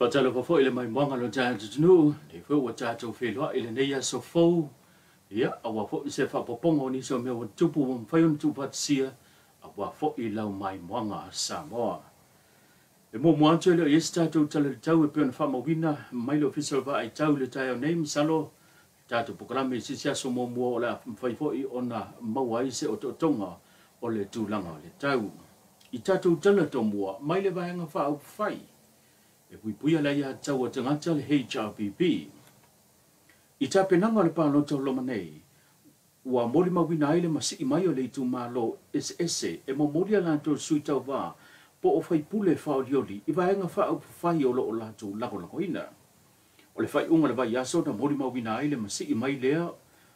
Faatalofa foi i le maimoaga o lo tatou atunuu, lenei foi ua tatou feiloai i lenei aso fou, ia, aua foi se faaopoopoga o nisi o mea ua tutupu ua mafai ona tuufaatasia, aua foi lau maimoaga Samoa. E muamua atu e le o i ai se tatou tala i le tau e pei ona faamauina mai le Ofisa o le Vaai Tau i le taeao nei, masalo le tatou polokalame i se isi aso muamua o le a mafai foi ona maua ai se otootoga o le tulaga o le tau. I tatou tala tomua mai le Vaega Faaupufai e puipuia le aiatatau a tagata le HRPP. I tapenaga o le palota o loma nei, ua molimauina ai le masii mai o le itumalo eseese e momoli a latou sui tauva po o faipule faaolioli i vaega faaupufai o lo o latou lagolagoina. O le faaiuga o le vaiaso na molimauina ai le masii mai lea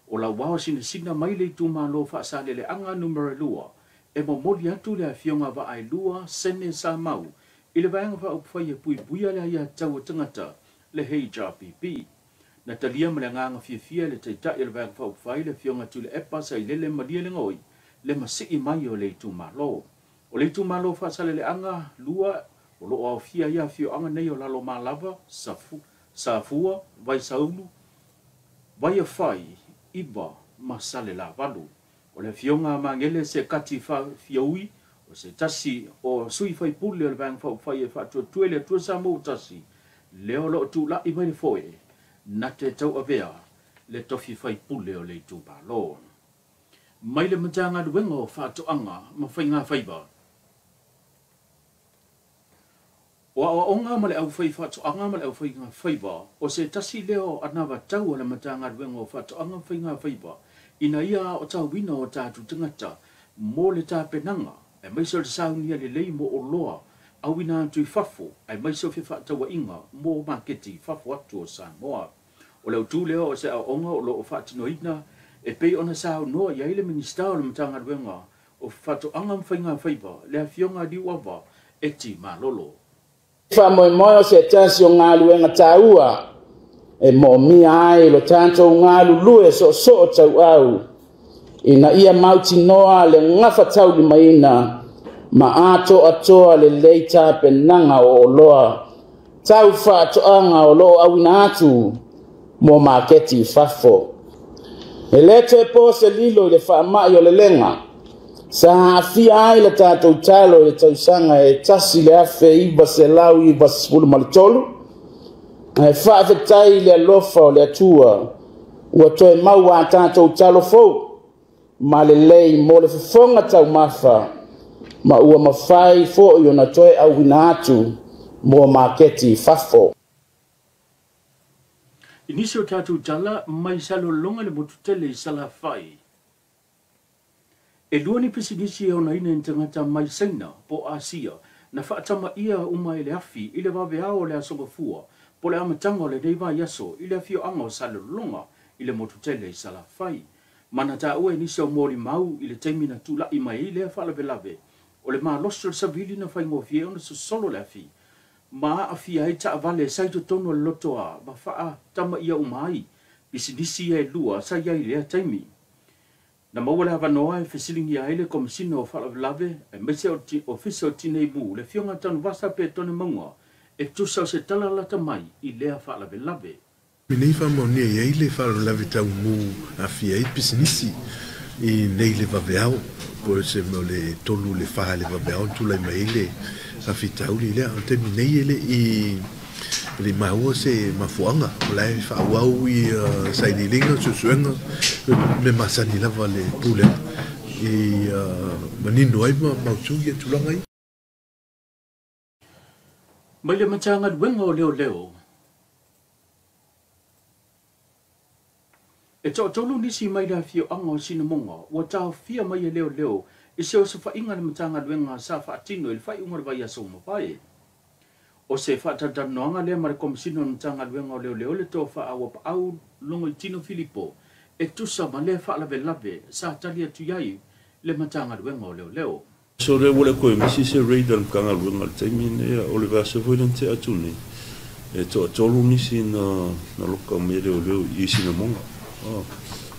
o Lauao Sinasina mai le itumalo Faasaleleaga Numera 2 e momoli atu le afioga Vaaelua Sene Samau i le Vaega Faaupufai e Puipuia le Aiatatau a Tagata, le HRPP. Na talia ma le agaga fiafia e le Taitai o le Vaega Faaupufai, le Afioga Tuilaepa Sailele Malielegaoi, le masii mai o le itumalo. O le itumalo Faasaleleaga 2 o lo o aofia ai afioaga nei o Lalomalava, Safua, Vaisaulu, Vaiafai, Iva ma Salelavalu. O le Afioga a Magele Sekati Fiaui, o se tasi o sui faipule o le Vaega Faaupufai e Faatuatua i le Atua Samoa ua Tasi, lea o lo o tulai mai le foe na te tauavea le tofi faipule o le itumalo. Mai le Matagaluega o Faatoaga ma Faigafaiva. O aoaoga ma le aufaifaatoaga ma le aufaigafaiva o se tasi lea o anavatau a le Matagaluega o Faatoaga ma Faigafaiva ina ia aotauina o tatou tagata mo le tapenaga aemaise o le saunia lelei mo oloa auina atu i fafo aemaise o fefaatauaiga mo maketi i fafo atu o Samoa. O le autu lea o se aoaoga o lo o faatinoina e pei ona saunoa i ai le Minisita o le Matagaluega o Faatoaga ma Faigafaiva, le Afioga Liuava Eti Malolo. Faamoemoe o se tasi o galuega taua e moomia ai lo tatou galulue soosoo tauau ina ia mautinoa le gafataulimaina ma atoatoa lelei tapenaga o oloa tau faatoaga o loo auina atu mo maketi i fafo. E le toe po se lilo i le faamai o le lega sa aafia ai le tatou talo i le tausaga e 1993, ae faafetai i le alofa o le Atua ua toe maua a tatou talo fou ma lelei mo le fofoga taumafa ma ua mafai foi ona toe auina atu mo maketi i fafo. I nisi o tatou tala mai Salelologa le motu tele i Salafai. E lua ni pisinisi e onaina i ni tagata mai Saina po o Asia na faatamaia uma e le afi i le vaveao o le Aso Gafua po o le amataga o lenei vaiaso i le afioaga o Salelologa i le motu tele i Salafai. Ma na taua e nisi o molimau i le taimi na tulai mai ai lea faalavelave o le malosi o le savili na faigofie ona sosolo le afi ma aafia ai taavale sa i totonu o le lotoa ma faatamaia uma ai pisinisi ia e lua sa i ai i lea taimi. Na maua le avanoa e fesiligia ai le Komesina o Faalavelave aemaise o le Ofisa o Tinei Mu, le Afioga Tanuvasa Petone Mauga, e tusa o se tala lata mai i lea faalavelave. Nei faamaonia i ai le faalavelave tau mu aafia ai pisinisi i nei le vaveao, po o se mea o le 3 le 4 le vaveao na tulai mai ai le faafitauli lea. O le taimi nei e le i maua se mafuaaga, o la e faaauau i sailiiliga, suesuega, me masani lava le pulega i manino ai ma mautu ia tulaga ia. Mai le Matagaluega o Leoleo. E toatolu nisi mai le afioaga o Sinamoga ua taofia mai e leoleo i se osofaiga a le Matagaluega sa faatino i le faaiuga o le vaiaso ua mavae. O se faatalatalanoaga lea ma le Komesina o le Matagaluega o Leoleo le Tofa Auapaau Logoitino Filipo e tusa ma lea faalavelave sa tali atu i ai le Matagaluega o Leoleo. So lea ua le toe misi se raid a le Matagaluega i le taimi lenei, o le vaiaso foi lea na tea atu nei, e toatolu nisi na loka mai e leoleo i Sinamoga.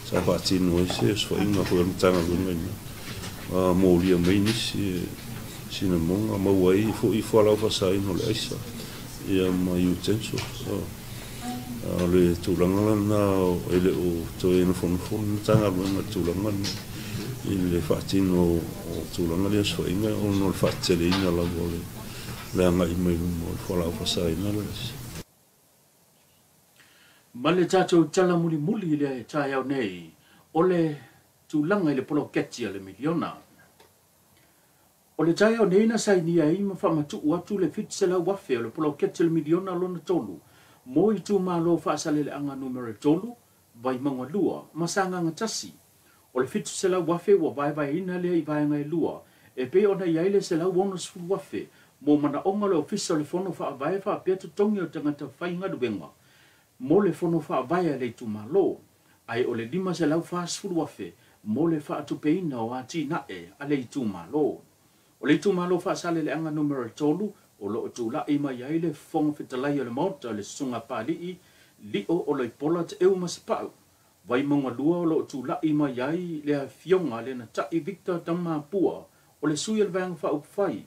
Sa faatino ai se osofaiga foi a le Matagaluega i ina, molia mai nisi Sinamoga, maua ai foi fualaau faasaina o le aisa. Ia ma utensils. O le tulaga lena e le o toe nofonofo le Matagaluega i le tulaga lena i le faatino o tulaga lea o osofaiga ona o le faateteleina lava o le agai mai luma o le fualaau faasaina le aisa. Ma le tatou tala mulimuli i le taeao nei, o le tulaga i le poloketi a le miliona. O le taeao nei na sainia ai ma faamatuu atu le $700,000 o le poloketi o le miliona lona tolu mo itumalo faasaleleaga numera 3, Vaimauga 2 ma Sagaga 1. O le $700,000 ua vaevaeina lea i vaega e lua, e pei ona i ai le $160,000 mo manaoga o le Ofisa o le Fono Faavae faapea totogi o tagata faigaluega mo le Fono Faavae a le itumalo, ae o le $540,000 mo le faatupeina o atinae a le itumalo. O le itumalo faasaleleaga numera 3 o lo o tulai mai ai le Fofoga Fetalai o le Maota le Susuga Pali'i Lio Oloipola Taeu Masepau. Vaimauga 2 o lo o tulai mai ai le Afioga Lenatai Victor Tamapua o le sui o le Vaega Faaupufai,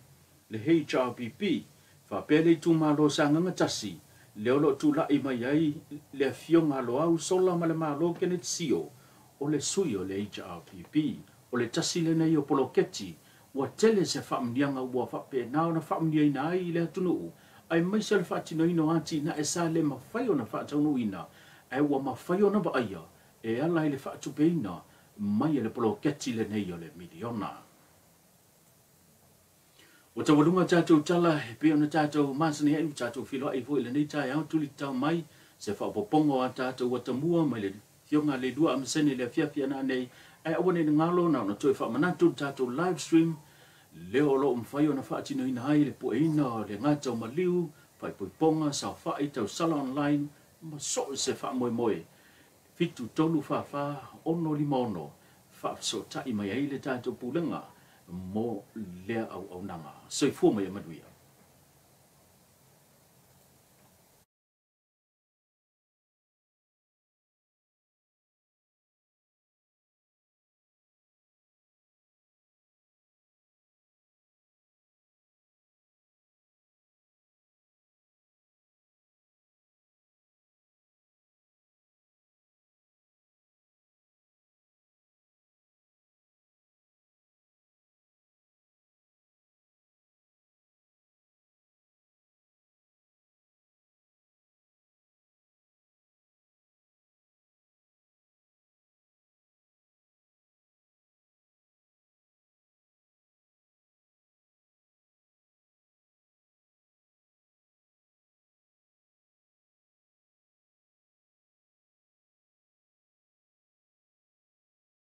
le HRPP, faapea le itumalo Sagaga 1 lea o lo o tulai mai ai le Afioga Loau Sola ma le Malo Kenneth Sio o le sui o le HRPP. O le tasi lenei o poloketi ua tele se faamuniaga ua faapena ona faamuniaina ai i le atunuu, aemaise o le faatinoina o atinae sa le mafai ona faataunuuina ae ua mafai ona vaaia e ala i le faatupeina mai e le poloketi lenei o le miliona. Ua taualuga tatou tala e pei ona tatou masani ai, ua tatou feiloai foi i lenei taeao tulitao mai se faaopoopoga o a tatou atamua mai le Afioga a le Lua Amasene i le afiafi ana nei, ae aua ne i galo na ona toe faamanatu le tatou live stream lea o lo o mafai ona faatinoina ai le pueina o le gata o maliu, faaipoipoga, saofai, tausala online ma so o se faamoemoe. 7 3 4 6 5 6 faafesootai mai ai le tatou pulega mo lea auaunaga. Soifua ma ia manuia.